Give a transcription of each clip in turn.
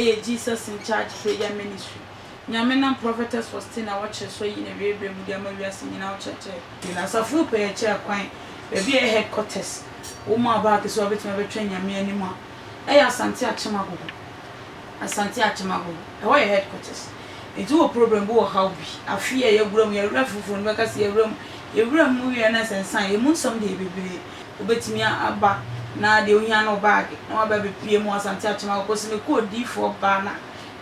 Ɛyɛ Jesus in Charge Prayer Ministry. Nyame nam Prophetess Faustina wɔkyerɛ so ayi n'awiei berɛ mu de ama wiase nyinaa ɔkyerɛkyerɛ. Na asafo yi pɛ yɛ kyerɛ kwan baabi a ɛyɛ headquarters wɔ mu a baage so a wobɛtumi abɛtwɛn Nyame anim a ɛyɛ Asante Akyem Agogo. Asante Akyem Agogo ɛhɔ yɛ headquarters. Nti wowɔ problem bi wɔ haw bi afe yi a yɛawura mu yɛawura foforɔ no bɛka sɛ yɛawura mu yɛwura mu wie a na sɛ nsa a ɛmu nsɛm deɛ bebree wobɛtumi aba na deɛ wohia ne wo baage na waba abɛpue mu wɔ Asante Akyem Agogo sɛ mekɔ odiyifoɔ baa no a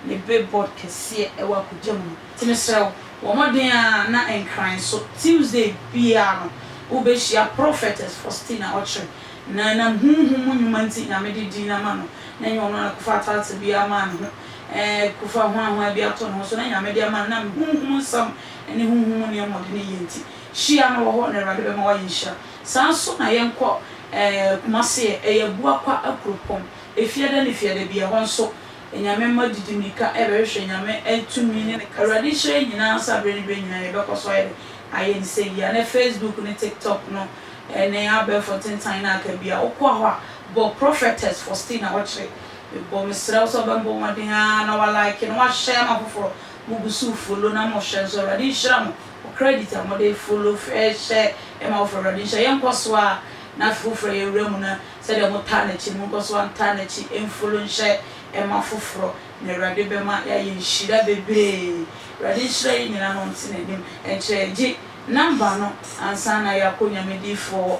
ne billboard kɛseɛ ɛwɔ Akogya mu no. Nti mesrɛ wo, bɔ mmɔden ara na Nkran so Tuesday biara no wobɛhyia Prophetess Faustina Ɔkyere. Na ɛnam honhom mu nnwuma nti Nyame de din no ama no, na ɛnyɛ ɔno na kofa title biara maa ne ho, ɛɛ kofa hwanhwan bi ato ne ho so, na Nyame de ama no nam honhom nsɛm ne honhom mu nneɛma a ɔde no yɛ nti. Hyia no wɔ hɔ na Awurade bɛma woayɛ nhyira. Saa nso na yɛnkɔ ɛɛ Kumasi ɛ, ɛyɛ Abuakwa Akuropɔn, Efiada ne Fiada bi, ɛhɔ nso Nyame mma didi mirika rebɛhwehwɛ Nyame tumi ne ne Awurade nhyira yɛn nyinaa nsa berɛ ne berɛ nyinaa yɛbɛkɔ so ayɛ dɛn ayɛ ne sɛ yie a nɛ Facebook ne TikTok no ne abɛɛfo ntentan no aka bi a wokɔ hɔ a bɔ Prophetess Faustina Ɔkyere mebɔ mesrɛ wo sɛ wobɛbɔ mmɔden ara na wa like na wa share ama foforɔ mo gu so follow na mo hwɛ nso Awurade nhyira mo mo credit a mode follow share ma foforɔ Awurade nhyira yɛnkɔ so ara na afe foforɔ yɛwura mu na Sɛdeɛ motaa n'akyi no, monkɔ so ara ntaa n'akyi, mfolo nhyɛ mma foforɔ, na Awurade bɛma yɛayɛ nhyira bebree. Awurade nhyira yɛn nyinaa na ɔnte n'anim nkyerɛ yɛn. Gye number no ansa na yɛakɔ Nyame diyifoɔ hɔ.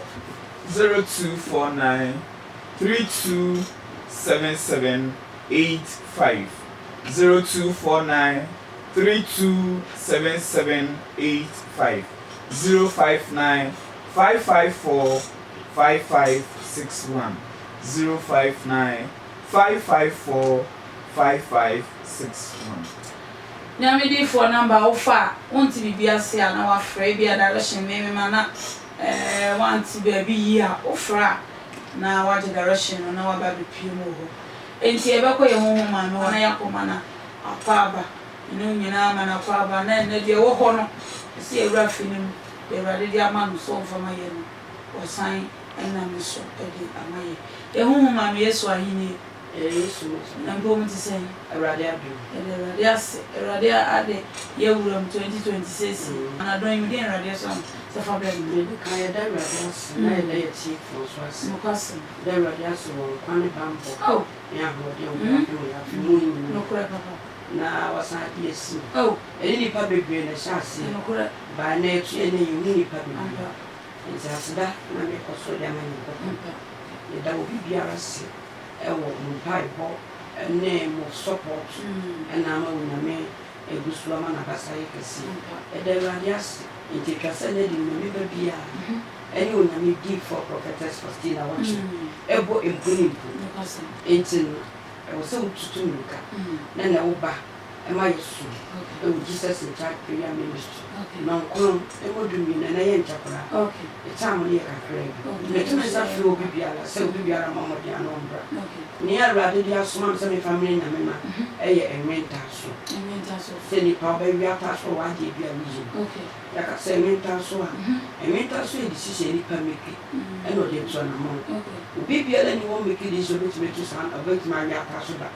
0249 32 77 85 0249 32 77 85 059 554 5561 059 554 5561. Nyame difoɔ number a wofa a wonte biribi ase a na wafrɛ ebia direction me mema na eh wante baabi yie a wofrɛ a na wagye direction no na waba abɛpue mu wɔ hɔ enti yɛbɛkɔ yɛn honhom maame hɔ na yɛakɔ ma no akwaaba mene wo nyinaa ma no akwaaba na ɛnnɛ deɛ ɛwɔ hɔ no ɛsɛ yɛwura afe no mu deɛ Awurade de ama no sɛ ɔmfa ma yɛn no Wasan nam ne so de ama yɛn. Yɛn honhom maame Yesu ahennie. Yɛyɛ Yesu mu so. Na mpo mu te sɛn? Awurade adom. Yɛda Awurade ase. Awurade ade yɛ wura mu 2026 yi. Anadɔn yi mu deɛn Awurade asoma me sɛ fa brɛ me? Nea edi kan yɛda Awurade ase na yɛda yɛn atiefoɔ nso ase. Nokwasɛm. Yɛda Awurade ase wɔ nkwa ne banbɔ Oh. ne ahoɔden a ɔde adom yɛn afe mu yi nyinaa. Nokorɛ papa. Na wasan ade asi mu. Oh. Ɛne nnipa bebree na ɛhyɛ aseɛ. Nokorɛ. By nnɛ yɛto yɛn nne yɛhu nnipa bebree. Ampa. Enti aseda na mekɔ so de ama Nyankopɔn. Meda obi biara ase wɔ mo mpaebɔ ne mo support na ama Onyame agu so ama n'abasa ayɛ kɛse. Yɛda Awurade ase. Enti etwa sɛ nnɛ de Onyame ba biara ne Onyame diifoɔ Prophetess Faustina Wakyere bɔ mpo ne mpo. Enti no ɛwɔ sɛ wotutu mmirika na nɛ woba ma yɛ som wɔ Jesus in Charge Prayer Ministry nɔnkron mmɔ du mmienu ɛnɛ yɛ nkyɛ koraa yɛ time no yɛ kakraa bi meto me nsa frɛ obi biara sɛ obi biara mmɔ mmɔden ano ɔmbra nea Awurade de asoma me sɛ memfa mmerɛ Nyame ma ɛyɛ nwentaaso sɛ nipa ɔbɛwe ataaso wɔ w'adeɛ bi a woyi no yɛka sɛ nwentaaso a nwentaaso yɛ decision nipa make ɛna ɔde atu anamɔn obi biara ni hɔ make decision obɛtumi atu saa ɔbɛtumi awe ataaso da.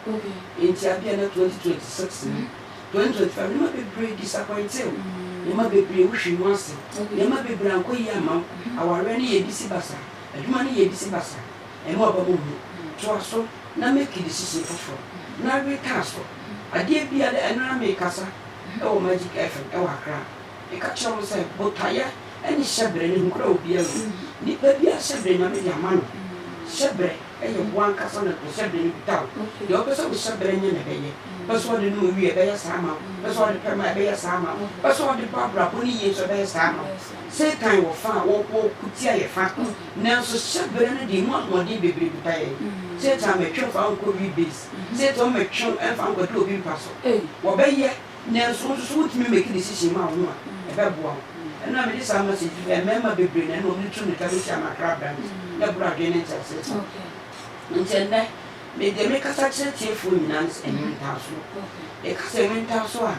Enti abia na 2026 no, 2025 nneɛma bebree disappointee wo, nneɛma bebree wohwee mu ase, nneɛma bebree ankɔ yie amma wo, awareɛ no yɛ bisi basa, adwuma no yɛ bisi basa, ɛmma ɔba mu mmu. Toa so na make decision foforɔ na we kaa so. Adeɛ biara, ɛno ara merekasa wɔ Magic FM wɔ Accra, meka kyerɛ wɔn sɛ botaeɛ ne hyɛberɛ no nkura obiara mu. Nipa biara hyɛberɛ Nyame de ama no, hyɛberɛ. Ɛyɛ wo ankasa na wo hyɛberɛ no kuta wo. Deɛ wopɛ sɛ wo hyɛberɛ nyɛ na ɛbɛyɛ. Wopɛ sɛ ɔde nom wie a, ɛbɛyɛ saa ama wo. Wopɛ sɛ ɔde pɛ ma a, ɛbɛyɛ saa ama wo. Wopɛ sɛ ɔde bɔ abrabɔ no yie nso, ɛbɛyɛ saa ama wo. Satan wɔ fa a ɔko tia yɛ fa, nanso hyɛberɛ no deɛ, emu ahoɔden bebree kuta yɛn. Satan mmɛtwe mfa wo nkɔ wii base. Satan mmɛtwe wo mfa wo nkɔda obi mpa so. Wɔbɛyɛ. Nanso wo nso so wotumi make decision ma wo ho a, ɛbɛboa wo. Ɛno a mede saa message yi fɛ mmarima bebree na ɛna wɔn de tu mmirika bɛhyia me Accra branch na ɛboro adwene ne nteaseɛ so. Nti ɛnnɛ, me deɛ mekasa kyerɛ tiefoɔ nyinaa ne sɛ nwentaasoɔ. Yɛka sɛ nwentaasoɔ a,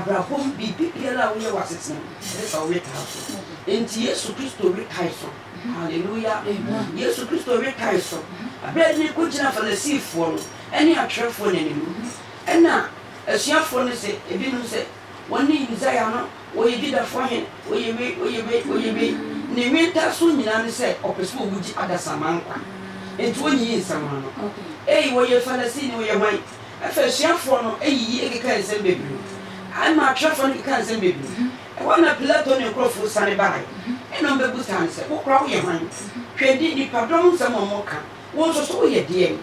abrabɔ mu biribi biara a woyɛ wɔ asetena mu, ɛsɛ sɛ wowetaa so. Nti Yesu Kristo wetae so. Hallelujah. Yesu Kristo wetae so. Berɛ a yɛde no kɔgyina Farisifoɔ no ne atwerɛfoɔ no anim no, Ɛnna asuafoɔ no se ebinom sɛ, Wɔne Mesaia no, ɔyɛ Yudafoɔ hene, ɔyɛ wei, ɔyɛ wei, ɔyɛ wei. Ne nwentasoɔ nyinaa ne sɛ ɔpɛ sɛ ɔwu gye adasamma nkwa. Enti ɔnyiyi nsɛm no ano. Ei, ɔyɛ Farisini, ɔyɛ hwan? Afei asuafoɔ no yiyi kekaa nsɛm bebree. Ɛnna atwerɛfoɔ no kekaa nsɛm bebree. Ɛhɔ na Pilato ne nkurɔfoɔ siane baeɛ. Ɛnna wɔbɛbisaa no sɛ, Wo koraa woyɛ hwan? Hwɛ nnipadɔm nsɛm a wɔreka. Wo nso so woyɛ deɛn?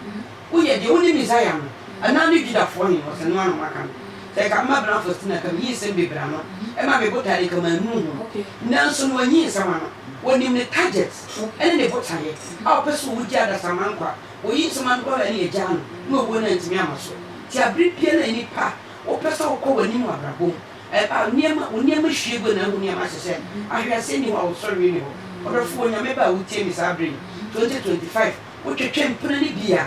Woyɛ deɛn? Wone Mesaia no, anaa ne Yudafoɔ hene? Ɔse, Noa na moaka no. Sɛ nka mema Bena Faustina nka meyii nsɛm bebree ano, ɛma me botaeɛ no nka mannuru ho. Nanso no wanyi nsɛm ano. Ɔnim ne target ne ne botaeɛ a ɔpɛ sɛ ɔgye adasamma nkwa. Ɔyi nsɛm ano koraa a ɛne yɛgyaa no na owuo no antumi amma so. Nti abere biara a nnipa wopɛ sɛ wokɔ w'anim wɔ abrabɔ mu, ɛba a nneɛma, wo nneɛma hwie gu na ahu nneɛma ahyehyɛ, ahweaseɛ nni hɔ, awosɔreɛ nni hɔ. Ɔdɔfo Onyame ba a wotie me saa bere yi, 2025, wotwetwe mpena no bi a,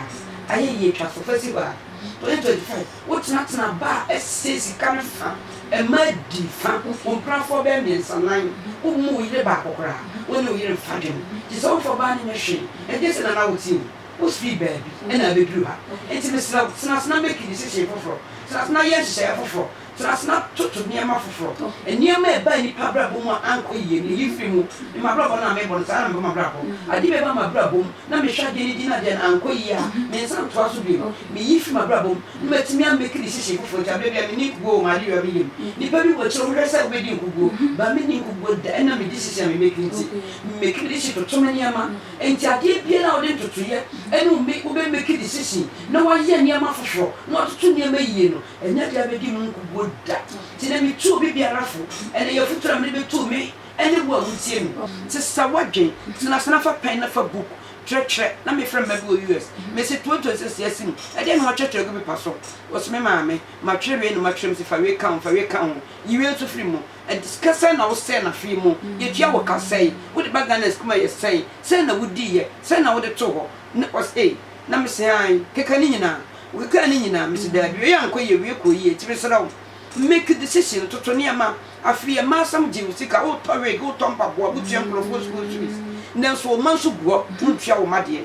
ayɛ yie, twa so fa si hɔ a, 2025, wotenatena ba a ɛsɛe sika no fa, mmaa di fa, wo mpenafoɔ bɛyɛ mmiɛnsa, nan, wommu wo yere baako koraa, wo ne wo yere mfa dwene, gye sɛ womfa ɔbaa no nyɛ hwee, ɛnte sɛ Nana wotie o, wofiri baabi na abɛduru ha, enti mesrɛ wo, tena ase na make decision foforɔ, tena ase na yɛ nhyehyɛeɛ foforɔ. Tena ase na toto nneɛma foforɔ. Nneɛma a ɛbaa nnipa abrabɔ mu a ankɔ yie no, yi firi mu. Me m'abrabɔ no a mebɔ no, saa ara na mebɔ m'abrabɔ. Adeɛ bi a ɛba m'abrabɔ mu na mehwɛ adeɛ no din na adeɛ no ankɔ yie a, mensan ntoa so bio. Meyi firi m'abrabɔ mu na matumi ameki decision foforɔ. Nti aberɛ biara menni nkuguo wɔ m'adeyɔ a meyɛ mu. Nnipa bi wɔ akyire wɔhwehwɛ sɛ wobɛdi nkuguo, but menni nkuguo da ɛnam me decision a memeki nti. Memeki me decision toto me nneɛma. Nti adeɛ biara a wode ntotoeɛ ne wo wobɛmeki decision na woayɛ nneɛma foforɔ na woatoto nneɛma yie no, Ɛnyɛ adeɛ a mɛdi mu nkoguo da. Nti na metu obi biara fo. Ɛnɛ yɛ afotuo a mede bɛtu me ne wo a wotie me. Sesa w'adwen, tena ase na fa pɛn na fa book twerɛtwerɛ. Na mefrɛ mma bi wɔ US. Mese 2026 yɛasi mu. Ɛdeɛn na wɔatwerɛtwerɛ agu pepa so? Wɔse me maame, matwerɛ wei na matwerɛ. Mese fa wei ka ho, fa wei ka ho. Yi wei nso firi mu. Sika sɛn na wosɛe no afe yi mu? Yɛtua wo ka sɛn? Wode ba Ghana sukuu mu a ɛyɛ sɛn? Sɛn na wodiiɛ? Sɛn na wode too hɔ? Na ɔse ei. Na mese aane. Keka ne nyinaa. Wokekaa ne nyinaa? Mese daabi, wei ankɔ yie, wei kɔɔ yie, nti mesrɛ wo, make decision, toto nneɛma. Afei yɛ mma asɛm gye wo sika, wotɔ wig, wotɔ mpaboa, wotua nkurɔfoɔ school fees, nanso wo mma nso gu hɔ, wontua wo mma deɛ.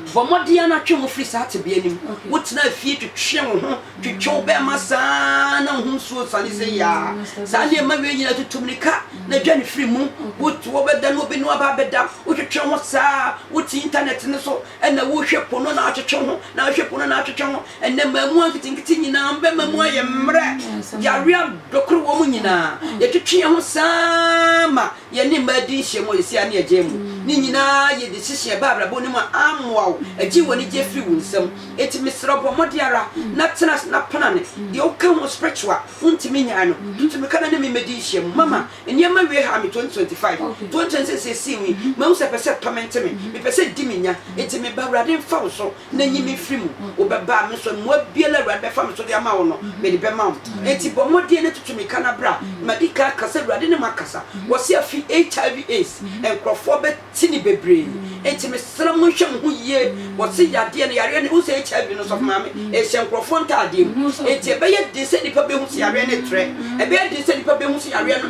Bɔ mmɔden ara na twe wo ho firi saa tebea no mu. Wotenaa fie twetwee wo ho, twetwe wo bɛrima saa na wo ho nsuo sane sɛ yaa. Saa nneɛma wei nyinaa tutu mmirika na dwane firi mu. Wote hɔ bɛda na obi ne wo aba abɛda, wotwetwe wo ho saa, wote internet no so, Ɛna wohwɛ po no na atwetwe ho, na wohwɛ po no na atwetwe ho. Ɛnɛ mmaamua nketenkete nyinaa, mbɛma mu ayɛ mmerɛ. Yare adokoro wɔ mu nyinaa. Yɛtwetwe yɛn ho saa ma yɛne mmaa di nhyiam a yɛsi a ne yɛgyae mu. Ne nyinaa yɛ decision ɛba abrabɔ no mu a ammoa wo, ɛgye w'anigye firi wo nsam. Enti mesrɛ wo bɔ mmɔden ara na tena ase na plane deɛ woka ho spiritual wontumi nnyae no. Tutu mmirika na ne me mmɛdi nhyiam. Mama Nneɛma wei haa me 2025, 2026 esii mu yi, mahu sɛ ɛpɛ sɛ ɛtɔmɛnte me, mepɛ sɛ ɛdi me nya, enti me ba, Awurade mfa wo so na nyi me mfiri mu. Wobɛba a, me nso mmoa biara a Awurade bɛfa me so de ama wo no, mede bɛma wo. Enti bɔ mmɔden na tutu mmirika na bra. Madi kan aka sɛ Awurade ne mo akasa. Wɔse afi HIV AIDS, nkurɔfoɔ bɛ. te ne bebree enti mesrɛ mo nhwɛ mo ho yie wɔse yadeɛ no yareɛ no wohu sɛ HIV no sɔfo maame ɛhyɛ nkurɔfoɔ ntaadeɛ mu enti ɛbɛyɛ den sɛ nipa bɛhu sɛ yareɛ no trɛ ɛbɛyɛ den sɛ nipa bɛhu sɛ yareɛ no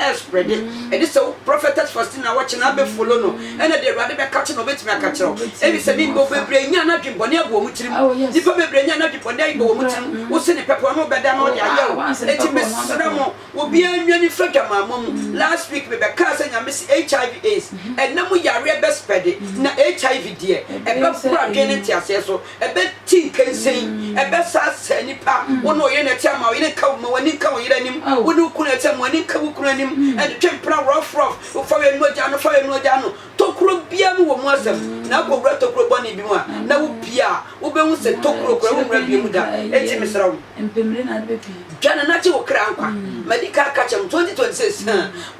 ɛsprɛde ɛde sɛ wo prophetess Faustina wɔkye na abɛ follow no ɛna deɛ awurade bɛka kye na ɔbɛtumi aka kyerɛ wo ɛbi sɛ ne nipa bebree nya anadwen bɔne abɔ wɔn tirim nipa bebree nya anadwen bɔne abɔ wɔn tirim wo se ne pɛpɛ ɔno bɛda na ɔde ayɛ wo enti mesrɛ mo Obiara nnwane mfiri adwamammɔ mu. Last week me bɛ kaa sɛ Nyame se HIV AIDS ɛna mu yareɛ bɛ spɛde na HIV deɛ ɛbɛ boro adwene ne nteaseɛ so, ɛbɛ ti nkensen, ɛbɛ saa saa nipa, wo ne ɔyere na ɛte ama ɔyere nka wo ma w'ani nka ɔyere anim, wo ne wo kunu ɛte ama w'ani nka wo kunu anim, ɛntwetwe mpena rough rough, wo fa wei no agya no, fa wei no agya no. Tokuro biara mu wɔ mu asɛm, na akɔwura tokuro bɔne bi mu a, na wopue a, wobɛhu sɛ tokuro koraa wonwura bio mu da. Enti mesrɛ wo, dwane na gye wo kra nkwa. Madi kan aka akyerɛ mo, 2026,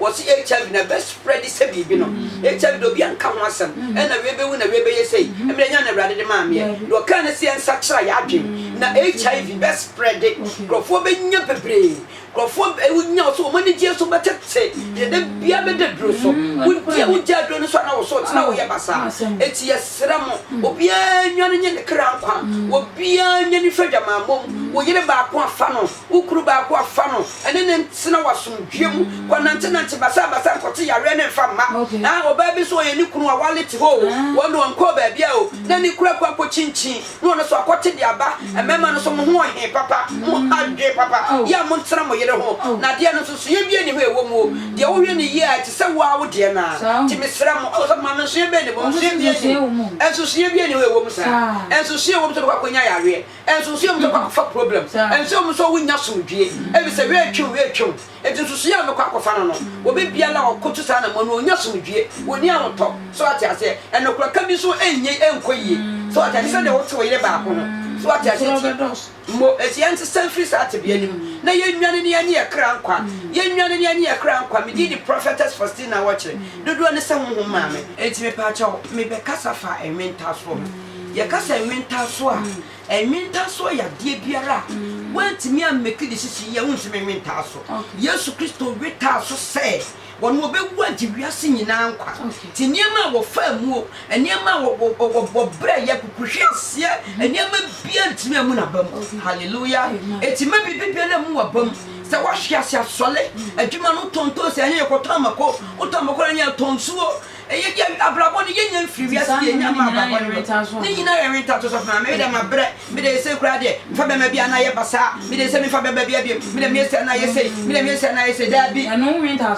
wɔse HIV na ɛbɛ spread sɛ biribi no. HIV deɛ obiara nka ho asɛm, ɛna wei bɛwu na wei bɛyɛ sei. Mmerɛ nya na Awurade de maa meɛ. Deɛ ɔkaa ne sɛ yɛnsakyera yɛn adwene, na HIV bɛ spread, nkurɔfoɔ bɛnya bebree. Nkurɔfoɔ nya wo sɛ wɔn anigyeɛ so bɛtete deɛ da biara bɛda duro so. Wodi a wogya aduro no so a na wo so te na woyɛ basaa. Enti yɛsrɛ mo, obiara nnwane nye ne kra nkwa. Obiara nnwane mfiri adwamammɔ mu. Wo yere baako a fa no, wo kunu baako a fa no, ɛne no ntena wɔ asomdwoeɛ mu. Kɔnantenante basabasa nkɔte yareɛ no mfa mma. Na ɔbaa bi nso ɔyɛ ne kunu awale te hɔ o, wɔn de ɔnkɔɔ baabiara o, na ne kunu akɔ akɔkyinkyin. Na ɔno nso akɔte de aba. Mmarima no nso, mo ho ɔhe papa, mo ha dwen papa, yɛ a montena mo yere ho, na adeɛ no nsusuiɛ biara nni hɔ a ɛwɔ mu o, deɛ wohwɛ no yie a, ɛte sɛ wo ara wo deɛ no ara. Nti mesrɛ mo, oh, sɔfo maame, nsusuiɛ bɛn na ɛwɔ mu? Nsusuiɛ biara nni mu. Nsusuiɛ biara nni hɔ a ɛwɔ mu saa. Nsusuiɛ a ɛwɔ mu sɛ wobɛkɔ akɔnya yareɛ. Nsusuiɛ a ɛwɔ mu sɛ wobɛkɔ akɔfa problem. Nsusuiɛ a ɛwɔ mu sɛ wonnya asomdwoeɛ, ɛfiri sɛ wei retwe wo, wei retwe wo. Enti nsusuiɛ a mekɔ akɔfa no no, obi biara a ɔkoto saa anammɔn no, ɔnnya asomdwoeɛ, ɔnni ahotɔ. So wate aseɛ? Ɛnokorɛ ka bi nso ɛnyɛ, ɛnkɔ yie. So wate aseɛ? Sɛdeɛ wote wo yere baako ho. So wate aseɛ? Nti, mo, enti yɛnsesa mfiri saa tebea no mu, na yɛnnwane na yɛnnye yɛn kra nkwa. Yɛnnwane na yɛnnye yɛn kra nkwa. Me din de Prophetess Faustina Wɔkyere. Dodoɔ ne sɛ Honhom maa me. Enti mepaakyɛw, mebɛkasa fa nwentasoɔ ho. Yɛka sɛ nwentasoɔ a, Nwentasoɔ yɛ adeɛ biara a woantumi ammeki decision yie a wontumi nwentaa so. Yesu Kristo wetaa so sɛ ɔno ɔbɛwu agye wiase nyinaa nkwa. Nti nneɛma a wɔfaa mu o, nneɛma a wɔbrɛeɛ, kukuhweaseɛ, nneɛma biara ntumi ammu n'aba mu. Hallelujah. Enti mma biribi biara mmu w'aba mu. Sɛ woahwe ase asɔle, adwuma no wotɔn ntoosi a ɛnyɛ yɛ kɔtɔn mako, wotɔn mako a ɛnyɛ yɛ tɔn nsuo. Ɛyɛ deɛ abrabɔ no yɛnya mfiri wiase deɛ yɛnya ma abrabɔ no no ne nyinaa yɛ wenta to sɔfo maame me deɛ mabrɛ me deɛ sei koraa deɛ mefa bɛma bi anaa yɛ basaa me deɛ sɛ mefa bɛma bi abiem me deɛ meyɛ sei anaa yɛ sei me deɛ meyɛ sei anaa yɛ sei daabi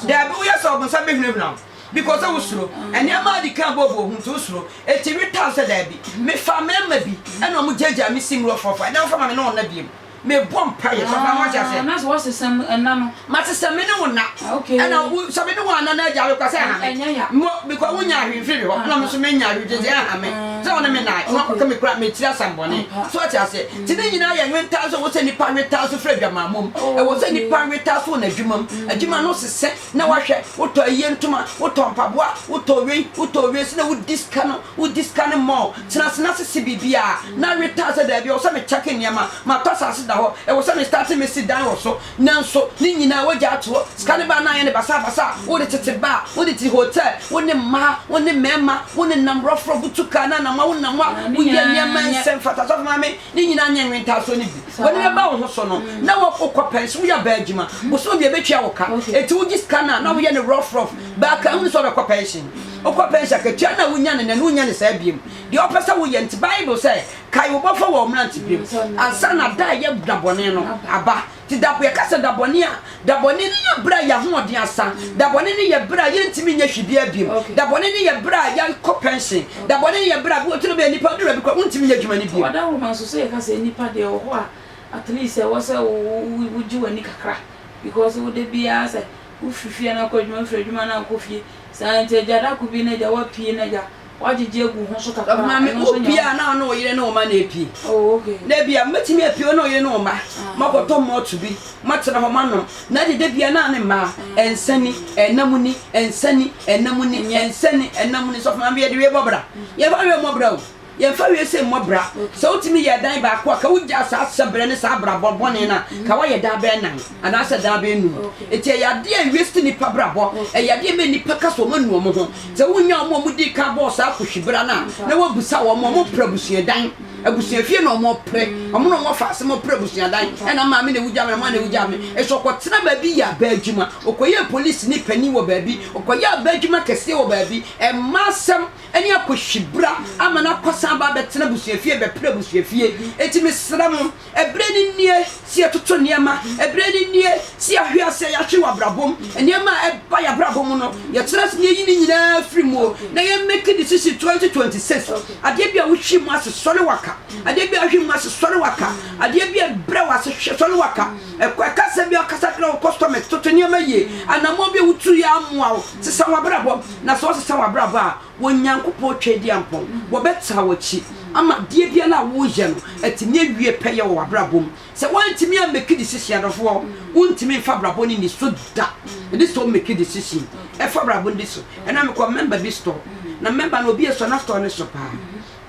daabi woyɛ sɛ ɔbonsam bɛhunahuna wo because sɛ wosuro nneɛma adi kan bɔɔbɔ hu nti wosuro eti weta sɛ daabi mefa mmarima bi ɛna ɔmo gyagya me si mu rɔfrɔfo ɛna wofa ma me ne wɔn na biem Mebɔ mpaeɛ sɔfo maame wate aseɛ. Ah, na sɛ wɔsesa mu ɛna no. Masesa me ne wo na. Ah, okay. Ɛna wo sɛ me ne wo ana na agya wekɔ sɛ ɛha me. Ɛnyɛ ya. Mo because wonya ahwee mfiri me hɔ ɛna me nso menya ahwee nti ɛha me. Sɛ wɔne me na na akɔka me kura me tiri asɛm bɔne. So ate aseɛ. Ti ne nyinaa yɛ nwentaa so ɛwɔ sɛ nipa nwetaa so firi adwamammɔ mu. Ɛwɔ sɛ nipa nwetaa so wɔ n'adwuma mu. Adwuma no sesɛ na wahwɛ wotɔ ayie ntoma, wotɔ mpaboa, wotɔ wei, wotɔ wei sɛ na wodi sika no. Wodi sika no mmɔɔ, tena ase na sese biribiara, na wetaa sɛ daabi, ɛwɔ sɛ me kyɛke nneɛma, matɔ asase da hɔ, ɛwɔ sɛ me starte mesi dan wɔ so, nanso ne nyinaa wagya ato hɔ, sika no ba na ayɛ no basabasa, wode tete ba, wode te hotel, wo ne mmaa, wo ne mmarima, wo nenam rɔfrɔf, wotu kaa na anam a wonam a, woyɛ nneɛma nsɛ mfata, sɔfo maame, ne nyinaa nyɛ nwentasoɔ no bi, w'ani bɛba wo ho so no, na wokɔ pɛnhye, woyɛ abaa adwuma, bosome bi ɛbɛtua wo ka, enti wogye sika no a na woyɛ no rɔfrɔf, Baaka hunu sɛ ɔbɛkɔ pɛnhyen. Wokɔ pɛnhyen akatua no a wunya no nnɛ no, wunnya no saa bio. Deɛ ɔpɛ sɛ woyɛ nti, Bible sɛ, Kae wo Bɔfoɔ wɔ wo mmeranteberem, ansa na da a ɛyɛ da bɔne no aba. Nti da, yɛka sɛ da bɔne a, da bɔne no yɛ berɛ a yɛn ahoɔden asa. Da bɔne no yɛ berɛ a yɛntumi nyɛ hwee biara bio. Da bɔne no yɛ berɛ a yɛakɔ pɛnhyen. Da bɔne no yɛ berɛ a, bi wɔ turo bɛyɛ nnipa duru baabi koraa wontumi nyɛ adwuma no bio. Ɔdawuruma nso sɛ yɛka sɛ nnipa deɛ wɔ hɔ a at least ɛwɔ sɛ wogye w'ani kakra because wo da biara sɛ Wofi fie na akɔ adwuma, wofiri adwuma na akɔ fie. Saa nti agya da ko bi na agya woapue na agya woagyegye agu ho so kakra. Maame Ɛno nso nyɛ wopie a na ɔne wo yere ne wo mma na epie. Oh okay. Na ebia mobɛtumi apue wo ne wo yere ne wo mma moakɔtɔ malt bi moatena hɔ moanom na de da bia na ne mmaa ɛnsa ni ɛnam ni ɛnsa ni ɛnam ni ɛnsa ni ɛnam ni sɔfo maame yɛde wei bɔ bra yɛmfa wei mmɔ bra o. Yɛmfa wiase mmɔ bra. Sɛ wotumi yɛ dan baako a, ka wugyaa saa hyɛbrɛ ne saa abrabɔ bɔne no a, ka woayɛ dan bɛyɛ nan anaasɛ dan bɛyɛ num. Enti ɛyɛ adeɛ a ɛwaste nnipa brabɔ. Ɛyɛ adeɛ a ɛma nnipa ka sɛ wɔanu wɔn ho. Sɛ wonya wɔn a wɔdii kan bɔɔ saa akohwibra no a, na woabisa wɔn, wɔpere abusuadan. Abusuafie na wɔpere. Wɔn na wɔfa ase wɔpere abusuadan. Ɛna maame na ɛwu gyaa me, na maame na ɛwu gyaa me. Nso ɔkɔtena baabi yɛ abaa adwuma. Ɔkɔyɛɛ polisini panin wɔ baabi. Ɔkɔyɛɛ abaa adwuma kɛseɛ wɔ baabi. Ɛmma asɛm. ne akɔhwibra ama no akɔsan aba abɛtena abusuafie bɛpere abusuafie. Enti mesrɛ mo, ɛberɛ no nie sɛ yɛtoto nneɛma, ɛberɛ no nie sɛ yɛahwe ase a yɛahwe wɔ abrabɔ mu, nneɛma a ɛba yɛn abrabɔ mu no, yɛtena ase na yɛyi ne nyinaa firi mu na yɛ make decision 2026. Adeɛ bi a wohwe mu ase sɔre waka, adeɛ bi a wohwe mu ase sɔre waka, adeɛ bi a ɛbrɛ wo ase hwɛ sɔre waka, ɛkasa bi a ɔkasa kyerɛ wo customers, toto nneɛma yie, anammɔn bi a wotu yɛ amoa wo, sesa w'abrabɔ. Na sɛ wɔsesa w'abrabɔ a, Onyankopɔn Tweaduampɔn, wɔbɛtaa w'akyi ama adeɛ biara a woreyɛ no atumi awie pɛyɛ wɔ w'abrabɔ mu. Sɛ woantumi ammeki decision adɔfoɔ, wontumi mfa abrabɔ no nni so da. Ɛde sɛ womeki decision ɛfa abrabɔ no di so. Ɛna mekɔ member bi store, na member no obi ɛsɔ na store no so paa.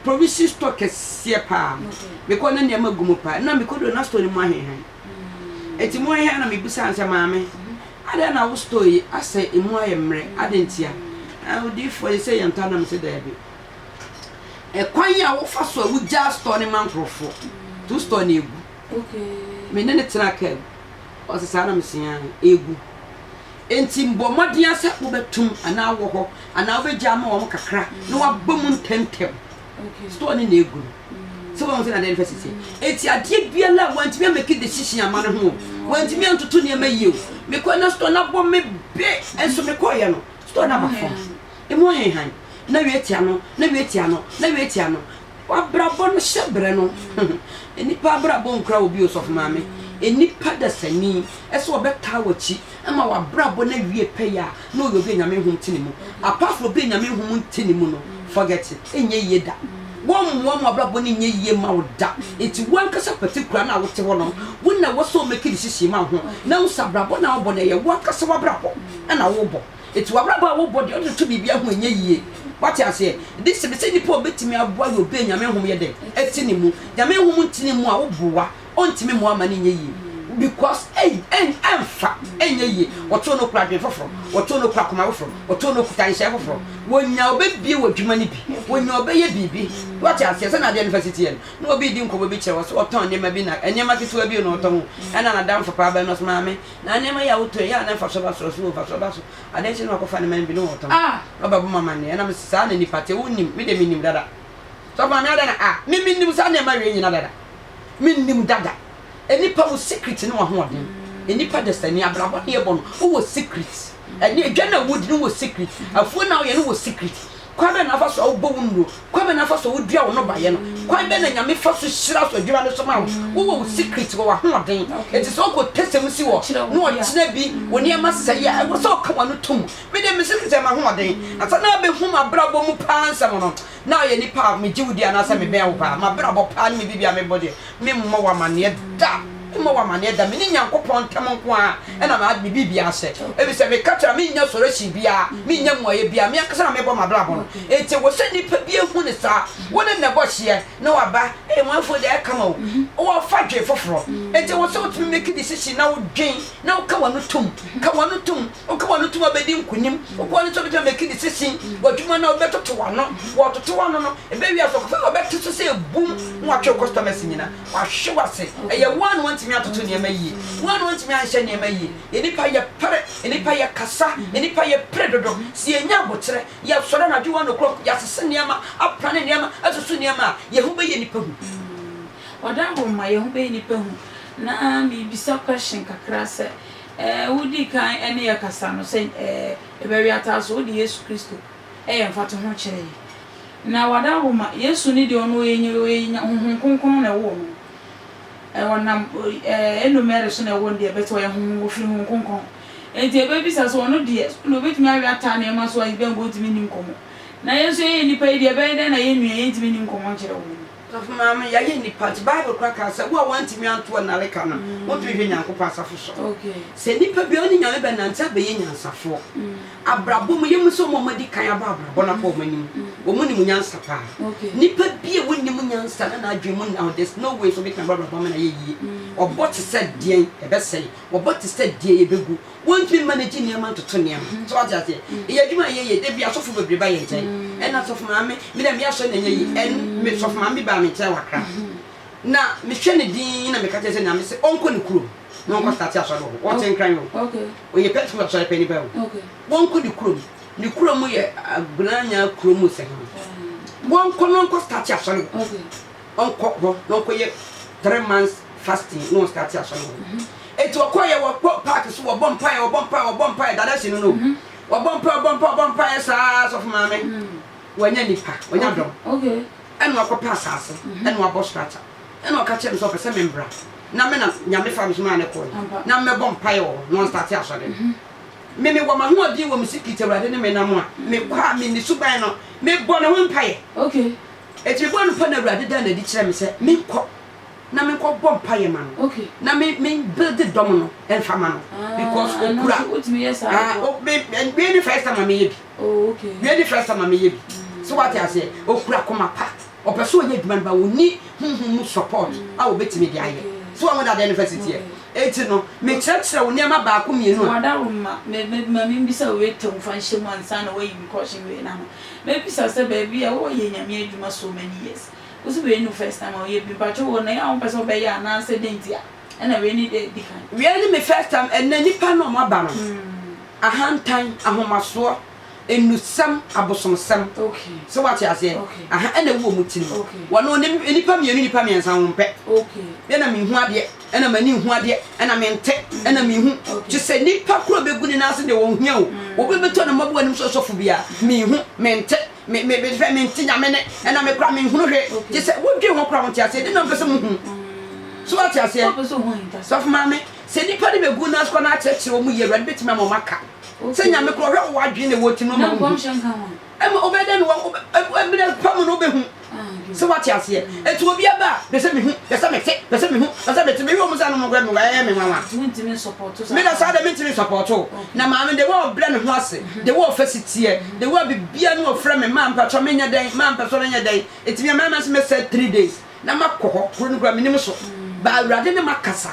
Provision store kɛseɛ paa. Mekɔ na nneɛma gu mu paa. Ɛna mekɔduru na store no mu ahenhan. Enti mo hɛ na mebisaa no sɛ, Maame, adɛn na wo store yi asɛ emu ayɛ mmerɛ? Adɛn ntia? Ah, odiyifoɔ yi sɛ yɛntɔ na mese daabi. Ɛkwan a wofa so a wogyaa store no ma nkurɔfoɔ, to store no egu. Me ne no tenaa kaa mu. Ɔse saa na mese aane, egu. Enti bɔ mmɔden ara sɛ wobɛtom anaa wɔ hɔ anaa wobɛgya ama wɔn kakra na waba mu ntɛmntɛm. Store no na egu no. Sɛ wɔn sɛ na adeɛ no fɛ sisi. Eti adeɛ biara a wɔntumi ameki decision ama no ho o, wɔntumi antoto nneɛma yie o. Mekɔ na store no abɔ me be nso mekɔɔyɛ no store no aba fam. Emu ahenhan na wie tia no na wie tia no na wie tia no. W'abrabɔ no hyɛ brɛ no. Nnipa abrabɔ nkura obi o sɔfo maame. Nnipa dasani sɛ ɔbɛtaa w'akyi ma w'abrabɔ no awie pɛyɛ a na ɔyɛ obi a Nyame nhom te ne mu. Apart from obi a Nyame nhom nte ne mu no, forget it, ɛnyɛ yie da. Wɔmmoa ma w'abrabɔ no nyɛ yie mma wo da. Nti wo ankasa particular no a wote hɔ no, wo na ɛwɔ sɛ wo make decision ma wo ho na wohu sɛ abrabɔ no a wobɔ no ɛyɛ wo ankasa w'abrabɔ na wobɔ. Enti w'abrabɔ a wobɔ deɛ wode to biribiara ho ɛnyɛ yie. Wate aseɛ? De sɛ sɛ nipa a ɔbɛtumi aboa yɛ obi a Nyame nhom yɛ dɛn? Ɛte ne mu. Nyame nhom nte ne mu a woboa, ɔntumi mmoa ma no nyɛ yie. Because ɛn ɛn ɛnfa, ɛnyɛ yie. Wɔtoo no kura adwene foforɔ, wɔtoo no kura akoma foforɔ, wɔtoo no kuta nhyɛɛ foforɔ. Wɔnya ɔbɛbie w'adwuma no bi, wɔnya ɔbɛyɛ biribi. Wate aseɛ? Sɛnea adeɛ no fa si teɛ no. Na obi redi nkɔmmɔ bi kyerɛ wɔ sɛ ɔtɔn nneɛma bi na nneɛma ketewa bi na ɔtɔn o. Ɛna n'adamfo paa bɛn no ɔsɛ maame, Na nneɛma yi a wotɔ yi, ɛyɛ a na mfaso ba so? Ɔse, oo, mfaso ba so. Adeɛ kye na wakɔfa ne man bi na ɔtɔn. Na ɔbɛbɔ me amanneɛ. Ɛna mese, saa na nnipa te. Wonnim. Me deɛ mennim dada. Sɔfo maame adɛn na, ah, me mennim saa nneɛma wei nyina dada. Mennim dada. Nnipa wo secret ne w'ahoɔden. Nnipa dasani, abrabɔ ne yɛbɔ no, wowɔ secret. Ɛne adwa no a wodi no wɔ secret. Afuo no a woyɛ no wɔ secret. Kwan bɛn na afa so a wobɔ wo nnuro? Kwan bɛn na afa so a wodua wo nnɔbaeɛ no? Kwan bɛn na Nyame fa so hyira so adwuma no so ma wo? Wowɔ wo secret wɔ w'ahoɔden. Enti sɛ wokɔ tɛsɛm si hɔ na ɔkyena bi wo nneɛma sɛe a, ɛwɔ sɛ woka w'ano to mu. Me deɛ me secret yɛ m'ahoɔden. Ansa na abɛhu m'abrabɔ mu paa nsɛm no, na ɔyɛ nipa a megye wo di anaasɛ mebɛn wo paa. M'abrabɔ paa ne me biribi a mebɔ deɛ, Memmɔ wo amanneɛ da, memmɔ wo amanneɛ da, me ne Nyankopɔn ntam nko ara na made me biribiara ahyɛ, efisɛ meka kyerɛ a, mennya solution biara, mennya mmuaeɛ biara, me ankasa na mebɔ m'abrabɔ no. Enti ɛwɔ sɛ nnipa bi hu no saa. Wo ne no bɔ hyeɛ na waba, ei wɔn afuo deɛ ɛyɛ kama o, wɔfa dwen foforɔ. Enti ɛwɔ sɛ wotumi make decision na wodwen na woka w'ano tom, ka w'ano tom. Woka w'ano tom a wobɛdi nkonim. Woka w'ano tom a wobɛtumi amake decision wɔ adwuma no a wobɛtoto w'ano. Wɔtoto w'ano no, ɛbɛwie a sɛ ɔkɔfa bi a ɔbɛte so sɛ bum na watwe wo customers nyina. Wahwe w'ase. Ɛyɛ wo ara na woantumi antoto nneɛma yie. Wo ara na woantumi anhyɛ nneɛma yie. Nnipa yɛpere, nnipa yɛkasa, nnipa yɛpere dodo. Sɛ yɛnya aboterɛ, yɛsɔre anadwo one o'clock, yɛasese nneɛma, aprane nneɛma, asusu nneɛma a, yɛn ho bɛyɛ nnipa hu. Ɔdaworo ma yɛn ho bɛyɛ nnipa hu. Na mebisa question kakra sɛ, Ɛɛ, wodii kan ne yɛ kasa no sɛ ɛɛ, yɛbɛwe ataa so, wode Yesu Kristo yɛ mfatoho kyerɛ yɛn. Na w'adawoma, Yesu no deɛ ɔno ɔyɛ ɔyɛ nya Honhom Kronkron na ɛwoo no. Ɛɛ, ɔnam ɛɛ, ɛno Mary so na ɛwoo no deɛ, but ɔyɛ Honhom, ɔfiri Honhom Kronkron. Enti yɛbɛbisa sɛ ɔno deɛ, na ɔbɛtumi awe ataa nneɛma so a yɛbɛn ɔntumi nni nkɔmmɔ. Na yɛn nso yɛyɛ nnipa yi deɛ, ɛbɛyɛ dɛn na yɛn nua yɛntumi nni nkɔmmɔ nkyerɛ wɔn? Sɔfo Maame, yɛayɛ nnipa nti Bible koraa kaa sɛ, Wo a woantumi anto nnareka no, wontumi nhwɛ Nyankopɔn asafo so. Sɛ nnipa biara ne Nyame bɛnante abɛyɛ nyansafoɔ. Abrabɔ mu, yɛmmu sɛ wɔn a wɔadi kan abɔ abrabɔ no akɔ wɔn anim. Wɔn nim nyansa paa. Nnipa bi a wɔnnim nyansa na n'adwene mu nna hɔ, there's no way sɛ ɔbɛtumi abɔ abrabɔ ama no ayɛ yie. Ɔbɔ te sɛ deɛn, ɛbɛsɛe. Wɔbɔ te sɛ deɛn, ɛbɛgu. Wontumi mmanage nneɛma ntoto nneɛma. So wate aseɛ? Ɛyɛ adwuma a ɛyɛ yie. Da bi asɔfo bebree ba yɛn nkyɛn. Ɛna sɔfo maame, me dɛ meyɛ asɔre na ɛnyɛ yie. Ɛn, me sɔfo maame bi baa me nkyɛn wɔ Accra. Na mehwɛ ne din na meka kyerɛ sɛ Nyame se ɔnkɔ ne kurom na ɔnkɔ starte asɔre wɔ hɔ. Ɔte Nkran o. Ɔyɛ Pentecost asɔre panyin ba o. Wɔnkɔ ne kurom. Ne kurom yɛ Agunanya kurom sɛ he. Wɔnkɔ na ɔnkɔ starte asɔre wɔ hɔ. Ɔnkɔ hɔ na ɔnkɔyɛ three months fasting na ɔnstarte asɔre wɔ hɔ. Enti wɔkɔeɛ, wɔkɔ park so, wɔbɔ mpaeɛ, wɔbɔ mpaeɛ, wɔbɔ mpaeɛ, direction no no. Wɔbɔ mpaeɛ, wɔbɔ mpaeɛ, wɔbɔ mpaeɛ saa, sɔfo maame, wɔanya nipa, wɔanya dɔm. Ɛna wakɔpɛ asase, ɛna wabɔ structure. Ɛna ɔka kyerɛ me sɛ ɔpɛ sɛ membra, na me na Nyame faa me so maa no kɔeɛ, na mmɛbɔ mpaeɛ wɔ hɔ, na ɔnstarte asɔre no. Me mewɔ m'ahoɔden wɔ me secret, Awurade ne me nam a, mekɔ a, menni suban no, mebɔ ne ho mpaeɛ. Enti mebɔɔ no mpaeɛ na Awurade daa no adi kyerɛɛ me sɛ menkɔ. Na me nkɔ bɔ mpaeɛ ma no na me me build dɔm no nfa ma no because okura ah o me wei ne first time a meyɛ bi wei ne first time a meyɛ bi so wate aseɛ okura koma pa ɔpɛ so ɔyɛ adwuma no ba ɔni honhom mu support a obetumi de ayɛ so wɔn dadeɛ no fɛ si teɛ. Enti no, mekyerɛkyerɛ wo nneɛma baako mmienu a. W'adaworoma, me, me, ma mimmisa wo wei tɛm fa nhyɛ mu ansa na woayi me kɔɔhye wei no ano. Mɛbisa sɛ baabi a woyɛ Nyame adwuma so many years, wo se wei ne wo first time a woyɛ bi, mpakyɛw wɔ nea a wompɛ sɛ wobɛyɛ anaa sɛ dɛn nti a ɛna wei ne deɛ ɛdi kan? Wei ne me first time, ɛnnɛ nnipa no a wɔaba no, ahantan, ahomasoɔ, nnusɛm, abosomsɛm, so wate aseɛ, aha, ɛna ɛwɔ wɔn tirim. Wɔn nnipa mmienu, nnipa mmiɛnsa, wɔmpɛ. Me na menhu adeɛ. ɛna m'ani nhu adeɛ, ɛna mente, ɛna menhu. Te sɛ nipa koro bɛgu ne nan ase deɛ wɔnhia o. Obi bɛtɔ ne mmɔboa anim sɛ ɔsɔfo bi a, menhu, mente, me, me, me, fɛ, mente Nyame ne, ɛna me koraa menhunu hwee. Te sɛ wodwen ho koraa wonte aseɛ, ɛdeɛn na wopɛ sɛ muhu? So wate aseɛ? Sɔfo maame, sɛ nipa de bɛgu nan ase koraa na akyerɛkyerɛ wɔn yie, Awurade bɛtumi ama wɔn aka. Sɛ Nyame koraa ɔhwɛ wɔ w'adwene na ɛwɔ tirim no ma wohu. Ɛma wobɛyɛ dɛn na wa, mmerɛ pa mu no wobɛhu. Sɛ wate aseɛ? Enti obi aba a, pɛ sɛ mehu, pɛ sɛ mete, pɛ sɛ mehu, pɛ sɛ mete. Mehwɛ wɔn saa no mo kora, ɛyɛ me nwanwa. Me da saa deɛ mentumi nsɔpɔto wo. Na maame, the way a ɔbrɛ ne ho ase, the way a ɔfa si teɛ, the way a biribiara no ɔfrɛ me, maa mpakyɛw menyɛ dɛn, maa mpɛsɛ menyɛ dɛn. Enti me a mɛma sɛ mɛsɛ 3 days na makɔ hɔ, kuro no kora menim so. Ba Awurade ne makasa.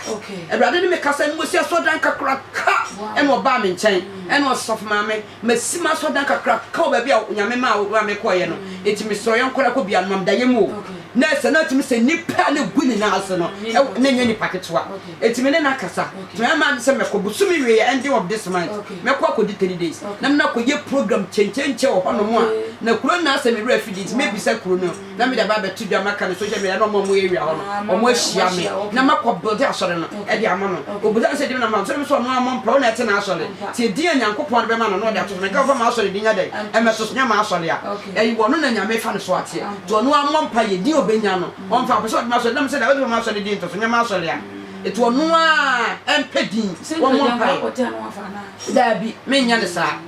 Awurade ne me kasa no wɔsi asɔredan kakraka ɛna ɔbaa me nkyɛn ɛna ɔsɔfo maame. Masi m'asɔrdan kakraka wɔ baabi a Onyame maa wo ma mekɔeɛ no, enti mesrɛ wo yɛnkɔ na kɔ bia no ma meda yam o. Na ɛsɛ na atumi sɛ nnipa a na ɛgu ne nan ase no, na ɛnyɛ nnipa ketewa. Enti me ne no akasa. Nti mayɛ m'adwene sɛ mɛkɔ bosome wieɛ, ending of this month, mɛkɔ akɔdi 3 days. Na me ne no akɔyɛ program kyenkyenkyen wɔ hɔnom a, na kuro no na asɛ me werɛ afi din nti mɛbisa kuro no na mede aba abɛto dwa maka no social media na wɔn a wɔwɔ area hɔ no wɔn ahyia me na makɔ build asɔre no de ama no. Ɔbisa me sɛ din na ma no, sɛ me sɛ ɔno ara mmɔ mpae, ɔno na ɛte n'asɔre. Nti edin a Nyankopɔn de bɛma no na ɔde ato so. Menka mfa m'asɔre din nyɛ dɛn? Ɛmmɛto so, nyɛ m'asɔre a. Ɛyi ɔno na Nyame fa no so ateɛ. Nti ɔno ara mmɔ mpaeɛ, din a ɔbɛnya no, ɔmfa. Ɔpɛ sɛ ɔde m'asɔre, na me sɛ dabi, wode ma m'asɔre din nto so, nyɛ m'asɔre a. Nti ɔno ara mpɛ din, ɔmmɔ mpaeɛ. Daabi, menyɛ no saa.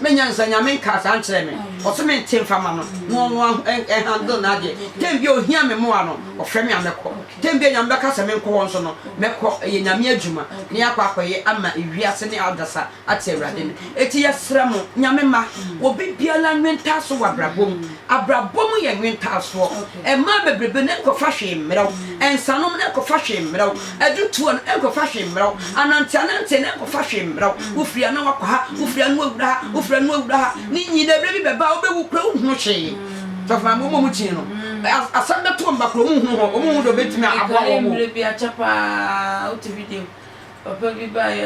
Menyɛ no saa, Nyame nkaa saa nkyerɛɛ me. Ɔse mente mfa ma no, na ɔno ara handle n'adeɛ. Time bi a ɔhia me mmoa no, ɔfrɛ me a mɛkɔ. Time bi a Nyame bɛka sɛ menkɔ hɔ nso no, mɛkɔ. Ɛyɛ Nyame adwuma na yɛakɔ akɔyɛ ama ewiase ne adasa ate Awurade nne. Enti yɛsrɛ mo, Nyame mma, obi biara nwentaaso wɔ abrabɔ mu. Abrabɔ mu yɛ nwentaasoɔ. Mmaa bebrebe no nkɔfa hwee mmerɛ wo. Nsanom no nkɔfa hwee mmerɛ wo. Adutoɔ no nkɔfa hwee mmerɛ wo. Ananteananteɛ no nkɔfa hwee mmerɛ wo. Wofiri ha na woakɔ ha, wofiri ha na woawura ha, wofiri ha na woawura ha. Ne nyinaa berɛ bi bɛba a wobɛwu koraa wonhunu hwee. Sɔfo maame, wɔn a wɔkyin no, asɛm bɛto wɔn ba koraa wɔnhunu hɔ, wɔnhunu deɛ wɔbɛtumi aboa Mekae wɔn o. mmerɛ bi akyɛ paa, wote video, papa bi baeɛ,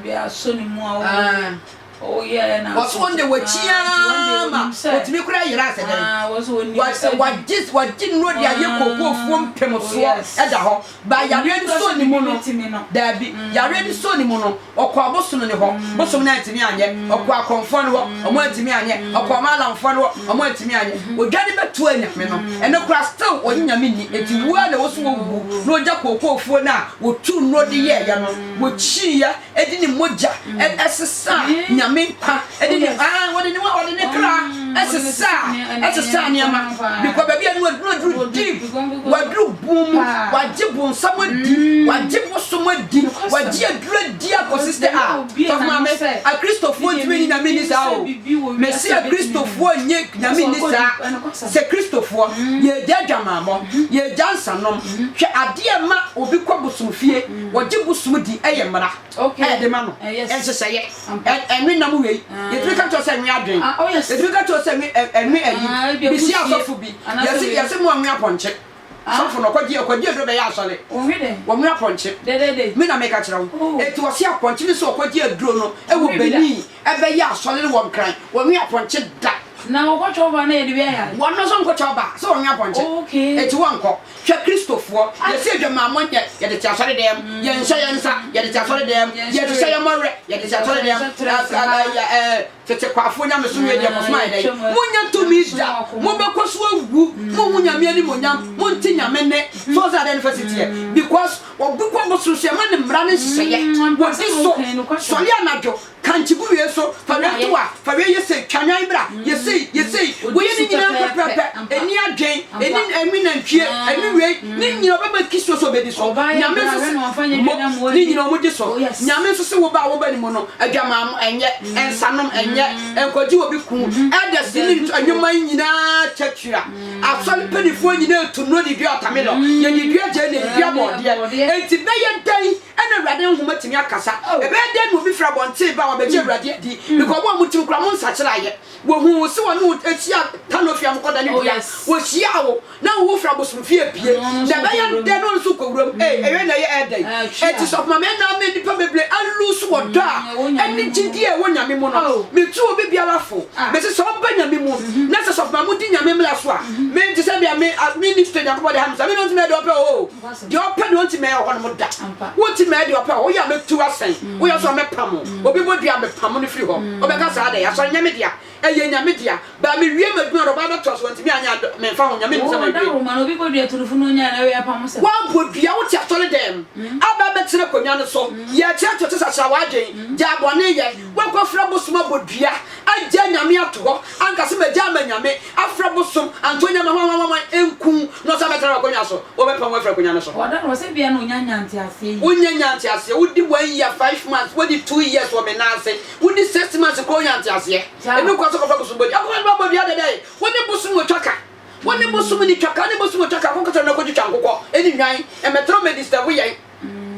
adeɛ asɔ ne mu a ɔyɛɛ na Wɔso wɔn de wɔkyi ara ma wɔtumi koraa yera sɛ dɛn. Wɔagye wɔagye nnuro de ayɛ kookoofuo mpemsoɔ da hɔ. Ba yareɛ no soo ne mu no, daabi, yareɛ no soo ne mu no, ɔkɔɔ abosom no hɔ, bosom no antumi anyɛ, ɔkɔɔ akɔmfoɔ no hɔ, wɔn antumi anyɛ, ɔkɔɔ maalamfoɔ no hɔ, wɔn antumi anyɛ. Ɔdwane bɛtoaa Nyame no, ɛno koraa still ɔnye Nyame nni, enti wuo ara na ɛwɔ sɛ wɔwu na ɔgya kookoofuo no a wɔtuu nnuro de yɛeɛ no, wɔkyiiɛ de ne mogya sesaa Nyame nkwa, de ne, ah, wɔde ne, wɔde ne kra sesaa, sesaa nneɛma, because baabi a no aduru aduru deep, waduru bun mu, wagye bonsam adi, wagye bosom adi, wagye aduru adi akɔsi sɛ a, sɔfo maame, akristofoɔ ntumi nyi Nyame nni saa o, mesi akristofoɔ nye Nyame nni saa, sɛ kristofoɔ, yɛgya adwamammɔ, yɛgya nsanom, hwɛ adeɛ ma obi kɔ bosom fie, Wɔgye bosom di yɛ mmara a yɛde ma no, nhyehyɛeɛ, ɛnwe nam wei, yɛtumi ka kyerɛ sɛ ɛnwe adwen, yɛtumi ka kyerɛ sɛ ɛnwe ayi, mehyia asɔfo bi, yɛse yɛse mo anwe apɔnkye, sɔfo no ɔkɔgye ɔkɔgye aduro bɛyɛ asɔre, wɔnwe apɔnkye, me na meka kyerɛ wo, eti wɔse apɔnkye ne sɛ ɔkɔgye aduro no ɛwɔ Benin ɛbɛyɛ asɔre no wɔ Nkran, wɔnwe apɔnkye da. Na wɔkɔtwa ɔba na yɛde bi ayare. Wɔn nso nkɔtwa ɔba sɛ wɔnwe apɔnkye, eti wɔnkɔ. Hwɛ Kristofoɔ, yɛse adwamammɔ nyɛ, yɛde te asɔre dɛm, yɛnhyɛ yɛn nsa, yɛde te asɔre dɛm, yɛhyehyɛ yɛn mmɔwerɛ, yɛde te asɔre dɛm, tete kwaafoɔ nyamesom yɛ deɛ mosom ayɛ dɛn? Monnya tumi da, mobɛkɔ so awu, monhu Nyame animuonyam, monte Nyame nne, so wohu sɛ adeɛ no fa si teɛ? Because obi kɔ bosom so yɛma no mmara ne nhyehyɛeɛ, wɔdi so, sɔre anadwo, Kankye gu wei so, fa wei to a, fa wei yɛ sei, twa nwan bra, yɛ sei, yɛ sei. Woyɛ ne nyinaa pɛpɛɛpɛ. Ɛnni Ɔnni adwen, ɛnni ɛnwi nantwie, ɛnwi wei, ne nyina ɔbɛma kiso sɛ ɔbɛdi so. Nyame nso se, mo, ne nyina ɔmo di so. Nyame nso se wo ba a woba ne mu no, adwamammɔ ɛnyɛ, nsanom ɛnyɛ, nkɔgye obi ku, elders ne nnwuma yi nyinaa kyɛkyira. Asɔre mpaninfoɔ nyinaa etu nnuro de dua ɔtamelɔ, yɛde dua gyeene, yɛde dua bɔɔdeɛ. Enti bɛyɛ dɛn ɛna Awurade Honhom atumi akasa? Ɛbɛyɛ dɛn na obi firi abɔnten ba a wabɛgye Awurade adi? Because mo a motim koraa mo nsakyeraeɛ. Wɔhuu wo sɛ wɔne wo ahyia Tanofie a mokɔda ne dua. Wɔhyiaa wo na wo ho firi abosomfie apue. Na ɛbɛyɛ dɛn na ɔno nso kɔ wuram? Ei, ɛwei na ɛyɛ ɛɛdɛ yi. Enti sɔfo maame ɛna ama nnipa bebree alusu wɔ dɔ a ɛne gyidie a ɛwɔ Nyame mu no. Metu obi biara fo. Mese sɛ ɔba Nyame mu na sɛ sɔfo maame wodi Nyame mmara so a, me te sɛ bia me ministry Nyankopɔn de ha me sa, me na ɔntumi ayɛ deɛ ɔpɛ oo. Deɛ ɔpɛ deɛ ɔntumi mɛyɛ wɔ hɔnom da. Wontumi mɛyɛ deɛ ɔpɛ hɔ. Woyɛ a mɛtu wo asɛn. Woyɛ nso a mɛpam wo. Obi bɔ dua a mepam no firi hɔ. Wobɛka saa dɛn? Asɔre nyɛ me dea. Ɛyɛ Nyame dea. But mewie m'adwuma no, ɔbaa bɛtoa so. Wantumi anyɛ a, memfa ho. Nyame nim sɛ mawie. Woabɔ dua, wote asɔre dɛm. Aba abɛtena akonnwa no so. Yɛrekyerɛkyerɛ sɛ sakyera w'adwen. Gyaa bɔne yɛ. Woakɔfrɛ bosom abɔ dua. Agya Nyame ato hɔ anka sɛ magya ama Nyame afrɛ bosom anto Nyame hwanhwanhwanhwan nku na ɔsan bɛtena w'akonwa so wɔbɛpam wo afiri akonwa no so. Ɔda no ɔsɛ bia na onya nya nteaseɛ yie. Wonya nya nteaseɛ wodi one year five months wodi 2 years wɔ me nan ase wodi 6 months koraa wonya nteaseɛ ɛnu kwan sɛ kɔfa bosom bɔdua akɔfa bosom bɔdua dɛdɛɛ wo ne bosom wɔ twaka wo ne bosom ni twaka wo ne bosom wɔ twaka kɔkɔtɔ na kɔtwitwa nkokɔ ɛne nnwan ɛmɛtrɛ mɛdistɛbo yɛn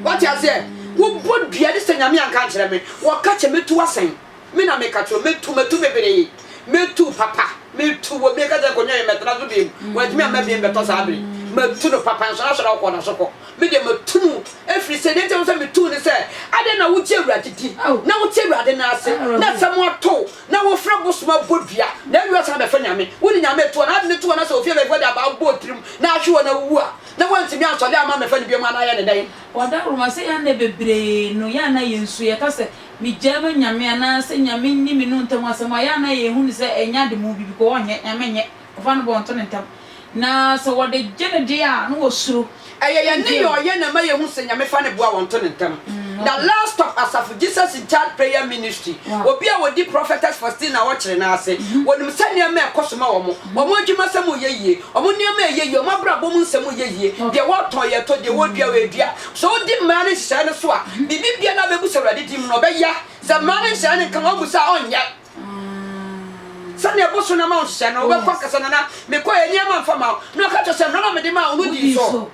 wate aseɛ wobɔ dua ne sɛ Nyame anka ankyerɛ me wɔka kyɛ mɛtu asɛn. Me na meka kyerɛ wo, metu, matu bebree, metu papa, metu wɔ meka kyerɛ nkonnwa yi mɛtena so bio, wantumi amma bio mbɛtɔ saa bere, matu no papa, nso n'asɔre a ɔkɔ no so kɔ, me deɛ matu no, ɛfiri sɛ, deɛ nti a ɛwɔ sɛ metu ne sɛ, adɛn na wogye Awurade di, na wote Awurade nan ase, na asɛm ato wo, na wofrɛ bosom abɔ dua, na awie ɔsan bɛfrɛ Nyame, wode Nyame to hɔ, na ade no to hɔ na sɛ ofie bɛfoɔ de abaa bɔ wo tirim, na ahwe hɔ na wuwu a, na woantumi ansɔre amma ammɛfa no bio anaa ayɛ no dɛn? Ɔdawuroma sɛ yɛn nna bebree no, yɛn a na yɛn su, yɛka sɛ, Megyaa ma Nyame anaa sɛ Nyame nni me no ntam asɛm a, ɛyɛ a na yɛhu no sɛ ɛnyɛ ade mu bi because ɔnyɛ, Nyame nyɛ, ɔfa no bɔ ɔnto no ntam. Na sɛ wɔde gye no deɛ a, na wɔsuro. Ɛyɛ yɛn nneyɔeɛ ɔyɛ na ɛma yɛhu sɛ Nyame fa ne boa wɔnto no ntam. Na Last Stop Asafo Jesus in Charge Prayer Ministry, obi a ɔdi Prophetess Faustina Ɔkyere no ase, wɔnim sɛ nneɛma ɛkɔ so ma wɔn, wɔn adwumasɛm reyɛ yie, wɔn nneɛma ɛyɛ yie, wɔn abrabɔ mu nsɛm reyɛ yie, deɛ wɔtɔn yɛtɔ, deɛ wɔdua wɔdua. Sɛ odi mmara ne nhyehyɛe no so a, biribi biara a obebu sɛ Awurade din mu no, ɔbɛyɛ. Sɛ mmara ne nhyehyɛe no nka ho, ɔmmu sɛ a, ɔnyɛ. Sɛnea ɛbo so na ama wo nhyehyɛe no, wobɛkɔ akasa, Nana, mekɔe, nneɛma mfa mma wo. Na ɔka kyerɛ sɛ, Mmara no a mede maa wo no dii so.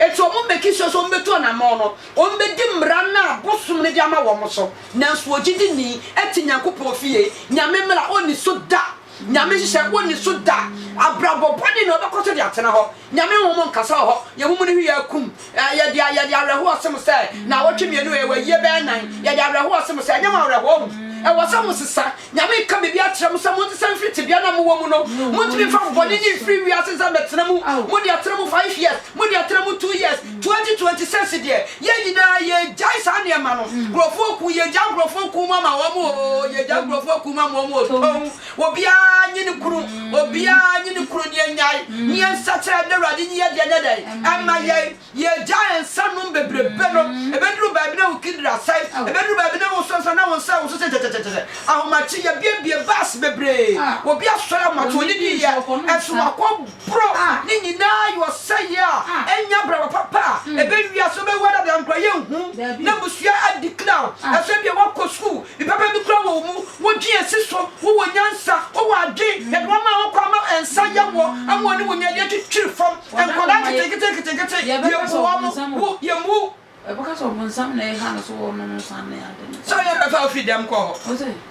Enti wɔn make sure sɛ wɔbɛtu anammɔn no, wɔbɛdi mmara no a bosom no de ama wɔn so. Nanso ogyidini te Nyankopɔn fie, Nyame mmara ɔnni so da, Nyame nhyehyɛe ɔnni so da. Abrabɔ bɔne na ɔbɛkɔ so de atena hɔ. Nyame honhom nkasa wɔ hɔ, yɛn mu no hwi yɛ akum, yɛde yɛde awerɛhoɔ som sɛ naawɔtwe mienu yɛwɔ ayie bɛyɛ nan, yɛde awerɛhoɔ som sɛ, ɛnyɛ mo awerɛhoɔ ho, ɛwɔ sɛ mo sesa, Nyame reka biribi akyerɛ mo sɛ monsesa mfiri tebea no a mowɔ mu no, montumi mfa bɔne no mfiri wiase nsa mmɛtena mu, mode atena mu 5 years, mode atena mu 2 years, 2026 deɛ, yɛn nyinaa yɛgyae saa nneɛma no, nkurɔfoɔ ku, yɛgya nkurɔfoɔ ku mu ama wɔn oo, yɛgya nkurɔfoɔ ku mu ama wɔn oo, tɔn. Obiara nye ne kunu, obiara nye ne kunu ne yɛnyae, ne yɛnsakyera na Awurade nyi yɛ deɛ nyɛ dɛn ɛmma yɛn. Yɛgyae nsa nom bebrebe no, ɛbɛduru baabi na wo kidney asɛe, ɛbɛduru baabi na wo nso na wo nsa woso sɛ kyɛkyɛkyɛkyɛ. Ahomakye yɛbiebie bus bebree, obi asɔre ahomakye ɔnidi yɛ, ɛso wakɔ boro, ne nyinaa yɛ ɔsɛeɛ a ɛnyɛ abrabɔ papa a ɛbɛwia so bɛwu adada nkora yɛnhu na abusua adi clown, ɛso ebia wakɔ sukuu, Papa bi kura wɔ wo mu, wodwen asi so, wowɔ nyansa, wowɔ adwen, yɛde wo ama wo kɔ ama nsa yɛ wɔ, ama wɔne wo nya de atwitwiri fam, nkwadaa nketenkete nketenkete, yɛbu wɔn, wo, yɛmmu. Ɛbɛka sɛ ɔbonsam na ɛha no so wɔnom nsa ne ade no. Sɛ ɔyɛ bɛfa wo firi dɛm kɔ hɔ.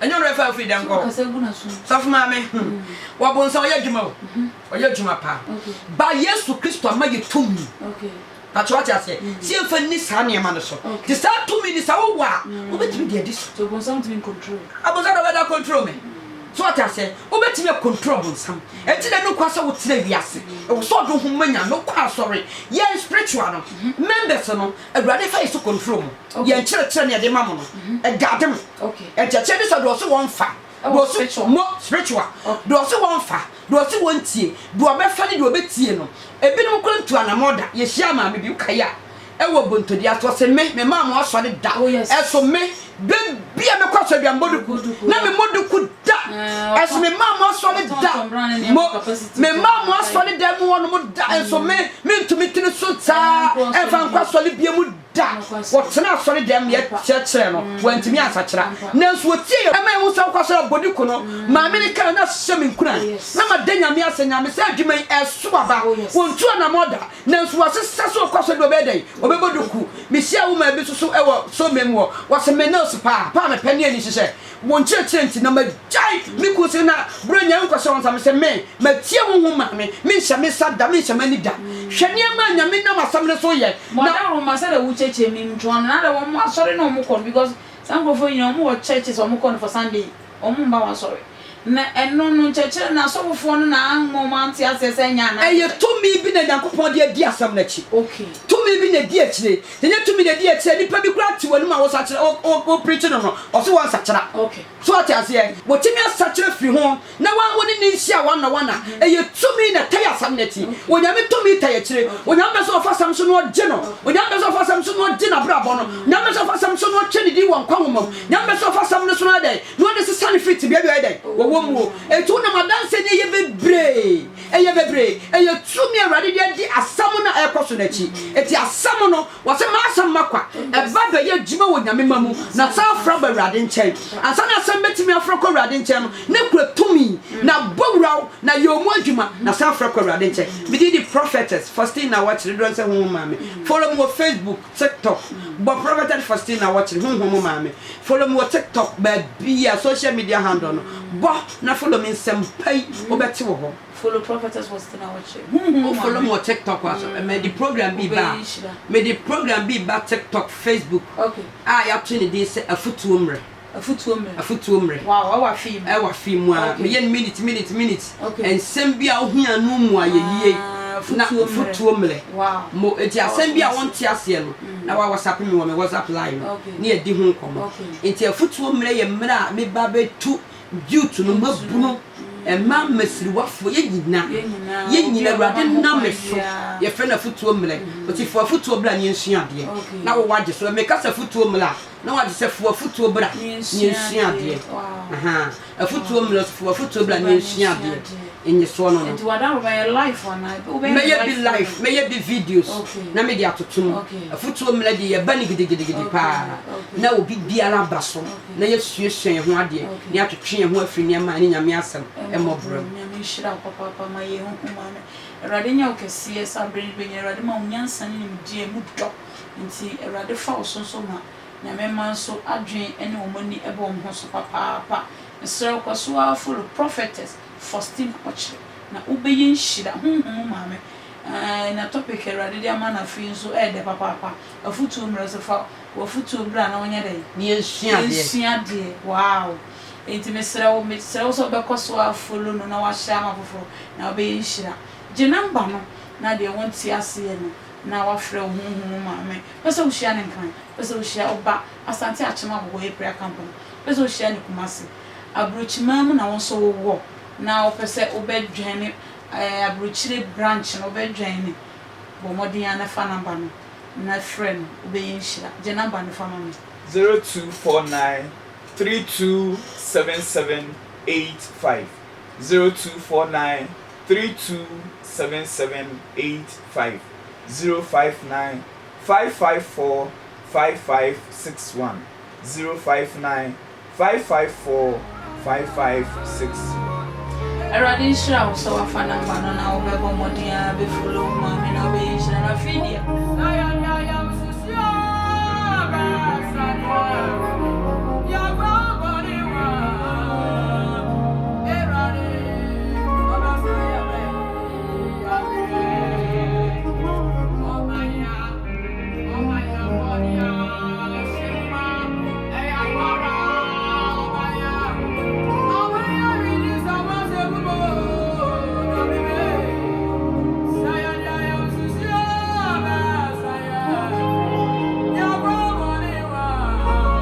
Ɛnyɛ ɔno bɛfa wo firi dɛm kɔ hɔ. Sɔfo maame, hmm, wɔbonsam ɔyɛ adwuma o, ɔyɛ adwuma paa. Ba Yesu Kristo ama yɛ tumi. Pakyɛ wate aseɛ? Sɛ yɛmfa nni saa nneɛma no so. Nti saa tumi no sɛ wowɔ a, wobɛtumi de adi so. So bonsam tumi control? Abonsam na ɔbɛda control me. So wate aseɛ? Wobɛtumi a control bonsam. Ɛnti na ɛno kwa sɛ wotena wiase. Ɛwɔ sɛ ɔde wo ho ma Nyame, wokɔ asɔre. Yɛn spiritual no, members no, Awurade fa yɛ so control mo. Yɛn nkyerɛkyerɛ no yɛde ma mo no, ɛguide mo. Nkyerɛkyerɛ ne sɛ deɛ ɔse wɔmfa, deɛ ɔse mo spiritual, deɛ ɔse wɔmfa, Deɛ ɔse wɔntie, deɛ ɔbɛfa ne deɛ ɔbɛtie no, ebinom koraa ntu anamɔn da. Yɛhyiaa maame bi, wokae a, ɛwɔ Bontodua so, ɔse me, memmaa mo asɔre da, ɛso me, Bɛ bi a mɛkɔ asɔre bia mebɔ duku na memmɔ duku da ɛso me maa mo asɔre da mo me maa mo asɔre dan mu hɔ nom da nso me mentumi tene so saa ɛmfa nkɔ asɔre bia mu da wɔtena asɔre dan mu yɛkyerɛkyerɛ no wɔntumi ansakyera nanso wɔtie yɛ ɛma ɛhu sɛ wokɔ asɔre abɔ duku no maame ne kaa na hyɛ me nkuran na ma da Nyame ase Nyame sɛ adwuma yi ɛso aba wɔntu anamɔ da Nanso wasesa sɛ ɔkɔ asɔre de ɔbɛyɛ dɛn? Ɔbɛbɔ duku. Mehyiaa woman bi nso so wɔ Somme mu hɔ. Ɔse me nails paa paa mepɛ ne ani hyehyɛ. Wo nkyerɛkyerɛ nti na magyae. Me kunu se na Buronya nkɔhyɛ wo nsa. Mese me, matie honhom maame. Menhyɛ me nsa da, menhyɛ m'ani da. Hwɛ nneɛma a Nyame nam asɛm no so yɛ. Na. Mɔdawroma sɛdeɛ wo kyerɛkyerɛ me ntoa no na adɛ wɔn asɔre na wɔn kɔ no because saa nkorɔfoɔ nyinaa wɔn wɔ churches a wɔn kɔ no for Sunday. Wɔn mma w'asɔre. Na ɛno no, nkyerɛkyerɛ no, asɔfofoɔ no na amma wɔn ante aseɛ sɛ ɛnyɛ anaa? Ɛyɛ tumi bi na Nyankopɔn de adi asɛm no akyi. Okay. Tumi bi na ɛdi akyire. Sɛ ɛnyɛ tumi na ɛdi akyire a, nipa bi koraa te w'anim a wosakyera, wo, wo, wo preach no no, ɔse wɔnsakyera. Okay. So wate aseɛ? Wɔtumi asakyera firi ho na wa, wo ne no nhyia one on one a, ɛyɛ tumi na ɛtae asɛm no akyi. Onyame tumi tae akyire. Onyame pɛ sɛ ɔfa asɛm so na ɔgye no. Onyame pɛ sɛ ɔfa asɛm so na ɔgye n'abrabɔ no. Onyame pɛ sɛ ɔfa asɛm so na ɔtwe ne din wɔ nkwa nwoma mu. Nyame pɛ sɛ ɔfa asɛm no so na ɔyɛ dɛn? Na ɔde sesa no firi tebea bi a ɔyɛ dɛn? Wɔwɔ mu o. Enti wonam adanseɛ no ɛyɛ bebree, ɛyɛ bebree. Ɛyɛ tumi a Awurade de adi asɛm no a ɛrekɔ so no akyi. Enti asɛm no, wɔse m'asɛm ma kwa, ɛba bɛyɛ adwuma wɔ Nyame mma mu, na san afra ba Awurade nkyɛn. Ansa na asɛm bɛtumi afra kɔ Awurade nkyɛn no, na kura tumi, na bɔ wura wo, na yɛ ɔmu adwuma, na san afra kɔ Awurade nkyɛn. Me din de Prophetess Faustina Awɔkyere, dodoɔ no sɛ Honhom Maame. Follow me wɔ Facebook. TikTok, bɔ Prophetess Faustina Wɔkyere honhom mu maame. Follow me wɔ TikTok baabia social media handle no bɔ na follow me nsɛm pa yi wobɛte wɔ hɔ. Follow Prophetess Faustina Wɔkyere honhom mu Wo follow maame. me wɔ TikTok a so mede program bi ba Wobɛyɛ nhyira. mede program bi ba TikTok, Facebook Okay. a yɛato ne din sɛ Afutuo Mmerɛ. Afutuo mmerɛ. Afutuo mmerɛ. Wow, ɛwɔ afe yi mu. Ɛwɔ afe yi mu ara. Okay. Meyɛ no minute minute minute. Okay. Nsɛm bi a wohia no mu ayɛ yie. Ah, Na afutuo mmerɛ. afutuo mmerɛ. Wow. Mo eti asɛm bi a wonte aseɛ no, na wa WhatsApp me wɔ me WhatsApp line no, Okay. ne yɛdi ho nkɔmmɔ. Okay. Nti afutuo mmerɛ yɛ mmerɛ a meba bɛtu youth no, mmabunu, mmaa mmasiriwafoɔ, yɛn nyinaa. Yɛn nyinaa, Yɛn obi nyinaa, a Awurade ɔma ho nam me kwan so. biara. Yɛfrɛ no afutuo mmerɛ. Ɔti fo afutuo bra ne yɛnsua adeɛ. Okay. Na wowɔ agye so. Meka sɛ afutuo mmerɛ a, Na wagye sɛ fo afutuo bra na yɛnsua adeɛ. Ahaa afutuo mmerɛ so fo afutuo bra na yɛnsua adeɛ. Nnyesoɔ no no. Mɛyɛ bi live, mɛyɛ bi videos na mede atoto mu. Afutuo mmerɛ deɛ yɛba no gidigidigidi paa na obi biara aba so na yɛasuasua yɛn ho adeɛ na yɛatwetwe yɛn ho afiri nneɛma a ɛne Nyame asɛm mmɔ bra mu. Nyame nhyira wo papaapa ma yɛn hu maame. Awurade nyɛ wo kɛseɛ saa berɛ yi bɛnya Awurade ma wo nyansa ne nimdeɛ mu dɔ. Nti Awurade fa wo so nso ma Nyame mma nso adwen ne wɔn ani bɔ wɔn ho so papaapa. Mesrɛ wo kɔ so ara follow Prophetess Faustina Ɔkyere na wo bɛyɛ nhyira honhom mu maame. Aah na topic a Awurade de ama no afei nso ɛyɛ dɛ papaapa. Afutuo mmerɛ so fa w'afutuo bra na wonyɛ dɛn? Na yɛnsua adeɛ. Yɛnsua adeɛ wow. Nti mesrɛ wo mesrɛ wo sɛ wobɛkɔ so ara follow no na wahyɛ ama foforɔ na wobɛyɛ nhyira. Gye number no na deɛ wonte aseɛ no na wafrɛ wo honhom mu maame, wopɛ sɛ wohyia no Nkran, wopɛ sɛ wohyia wo ba Asante Akyem Aboboyɛ Prayer Camp no, wopɛ sɛ wohyia no Kumasi, Aburokyiman mu na wo nso wowɔ na wopɛ sɛ wobɛ joine eh, Aburokyire branch no, wobɛ joine, bɔ mmɔden ara na fa number no na frɛ no, wobɛyɛ nhyira. Gye number no fa ma me. 0249 3277 85 0249 3277 85 059 554 5561 059 554 5561. Awurade nhyira wo sɛ wafa number no na wobɛbɔ mmɔden ara bɛ follow wo maame na wobɛyɛ nhyira na afei deɛ.